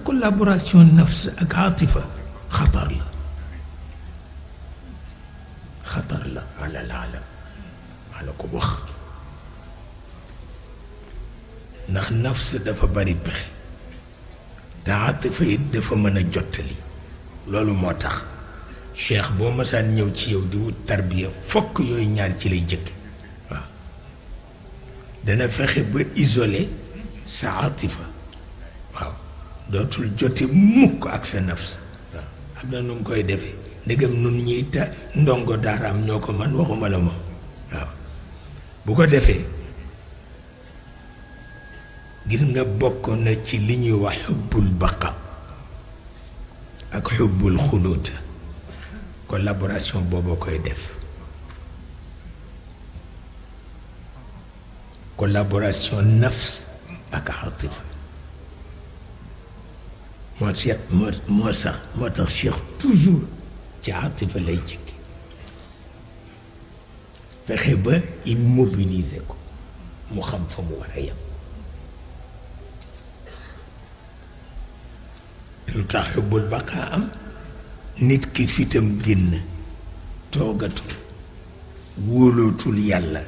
collaboration nafs ak atifa xatar la ala alalam ala ko wax ndax nafs dafa bari pexe te atifa it dafa mën a jottali loolu moo tax cheikh boo masaan ñëw ci yow di wut tarbiya fokk yooyu ñaar ci lay jëkke waaw dana fexe ba isolé sa atifa waaw dootul jote mukk ak sa nafs waaw am na nu mu koy defee ndegam nun ñiy ta ndongo daaraam ñoo ko man waxuma la moom waaw bu ko defee gis nga bokk na ci li ñuy wax xubbul baqa ak xubbul xuluut collaboration boobu koy def collaboration nafs ak atifa moo tax cheikh toujours ci atifa lay jëkki fexe ba immobiliser ko mu xam fa mu war a yem lu tax xubbul baqa am nit ki fitam génn toogatul wóolootul yàlla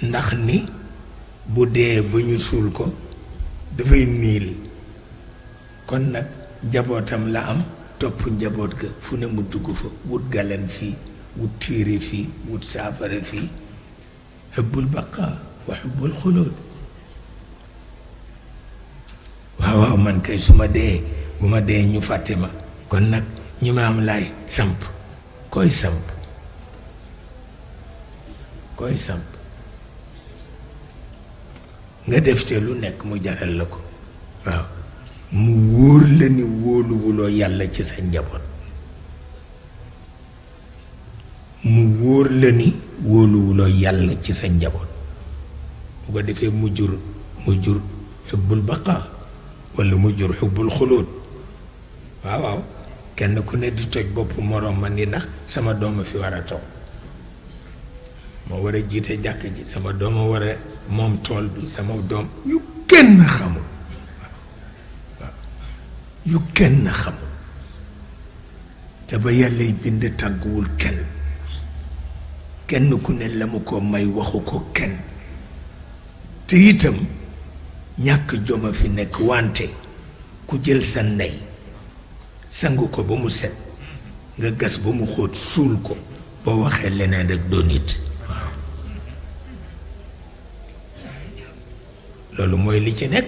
ndax ni bu dee ba ñu suul ko dafay niil kon nag njabootam la am topp njaboot ga fu ne mu dugg fa wut galan fii wut téere fii wut saafara fii xubbul baqa wa xubbul xulóot waaw man kay su ma dee bu ma dee ñu fàtte ma kon nag ñi ma am laay samp koy samp nga def ca lu nekk mu jaral la ko waaw mu wóor la ni wóoluwuloo yàlla ci sa njaboot mu wóor la ni wóoluwuloo yàlla ci sa njaboot bu ko defee mu jur xubbul baqa walla mu jur xubbul xuluut waaw kenn ku ne di toj bopp moroom ma ni ndax sama dooma fi war a toog moo war a jiite jàkk ji sama dooma war a moom tool bi sama doom yu kenn xamul waaw yu kenn xamul te ba yàllay bind tàgguwul kenn ku ne la mu ko may waxu ko kenn te itam ñàkk joma fi nekk wante ku jël sa ndey sangu ko ba mu set nga gas ba mu xóot suul ko boo waxee leneen rek doo nit waaw loolu mooy li ci nekk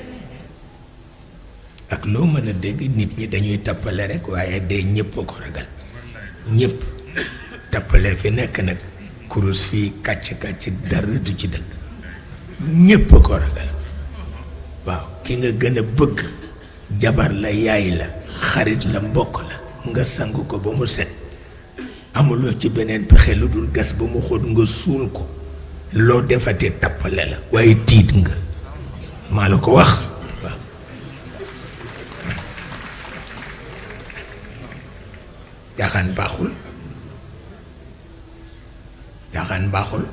ak loo mën a dégg nit ñi dañuy tappale rek waaye dee ñépp a ko ragal ñépp tappale fi nekk nag kurus fii kàcc dara du ci dëgg ñépp a ko ragal waaw ki nga gën a bëgg jabar la yaay la xarit la mbokk la nga sang ko ba mu set amuloo ci beneen pexe lu dul gas ba mu xóot nga suul ko loo defatee tappale la waaye tiit nga maa la ko wax waaw jaaxaan baaxul